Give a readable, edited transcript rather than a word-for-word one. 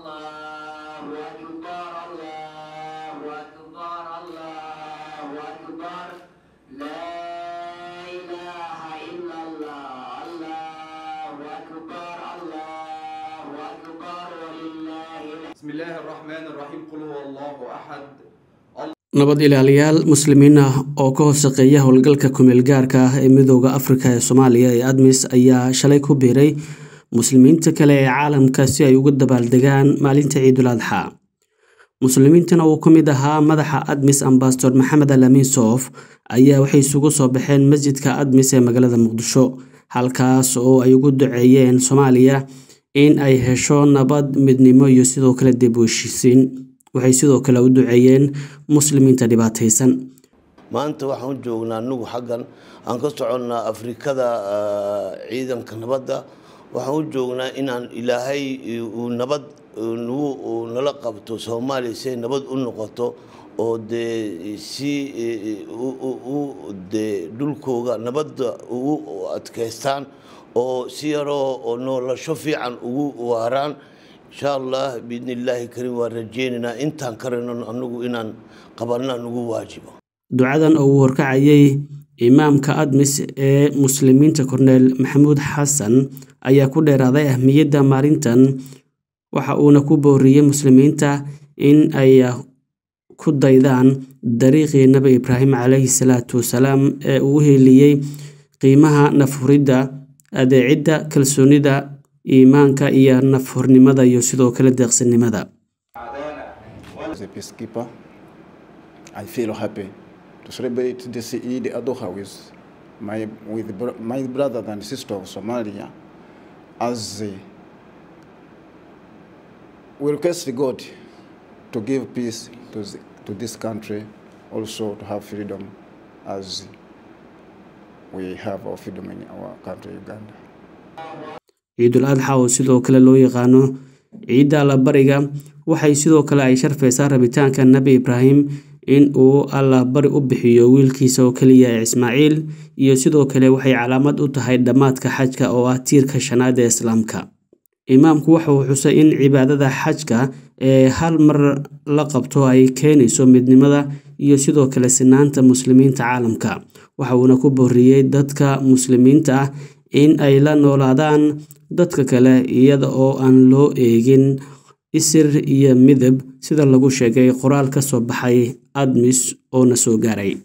الله أكبر الله أكبر الله أكبر لا إله إلا الله الله أكبر الله أكبر ولله بسم الله الرحمن الرحيم قل هو الله أحد. Nabad ilaaliyaal muslimiin ah oo ka hoos shaqeeya howlgalka kumeel gaarka ah ee Midowga Afrika ee Soomaaliya ee ATMIS ayaa shalay ku biiray muslimiinta kale ee caalamka si ay ugu dabaaldegaan maalinta Ciidul Adxa. Muslimiintana uu ka mid ahaa madaxa ATMIS, Ambassador Maxamed Alamin Soof, ayaa waxay isugu soo baxeen masjidka ATMIS ee magaalada Muqdisho, halkaas oo ay ugu duceeyeen Soomaaliya in ay hesho nabad, midnimo iyo sidoo kale dib u heshiisiin. Waxay sidoo kale u duceeyeen muslimiinta dhibaataysan. Maanta waxaan u joognaa anigu xaggan aan ka soconnaa Afrikada, ciidanka nabadda. Waxaan u joognaa inaan Ilaahay uu nabad nagu nala qabto Soomaaliya, si ay nabad u noqoto oo dee si u dee dhulkooga nabadda ugu adkaystaan oo si yaroo oo noolasho fiican ugu waaraan, insha Allah, biidni Illaahi karim. Waan rajeynaynaa intaan karayno anagu inaan qabanna nagu waajibo. Ducadan oo uu horkacayay imaamka ATMIS ee muslimiinta, Korneel Maxamuud Xasan, ayaa ku dheeraaday ahmiyadda maalintan, waxa uuna ku booriyey muslimiinta in ay ku daydaan dariiqii Nabi Ibraahim calayhi salaatu wasalaam ee uu heliyey qiimaha nafhuridda, adeecidda, kalsoonida iimaanka iyo nafhurnimada iyo sidoo kale deeqsinimada. As a peacekeeper, I feel happy to celebrate this Eid Adha with my brother and sister of Somalia, as we request God to give peace to this country, also to have freedom as we have our freedom in our country, Uganda. Ciidul Adxa, oo sidoo kale loo yaqaano ciidda Allabariga, waxay sidoo kale ay sharfaysaa rabitaanka Nabi Ibraahim in uu allabari u bixiyo wiilkiisa oo keliya ee Ismaaciil, iyo sidoo kale waxay calaamad u tahay dhammaadka xajka oo ah tiirka shanaad ee Islaamka. Imaamku waxa uu xusay in cibaadada xajka ee hal mar la qabto ay keenayso midnimada iyo sidoo kale sinaanta muslimiinta caalamka. Waxa uuna ku booriyey dadka muslimiinta ah in ay la noolaadaan dadka kale iyada oo aan loo eegin isir iyo midab, sida lagu sheegay qoraal ka soo baxay ATMIS oo na soo gaaray.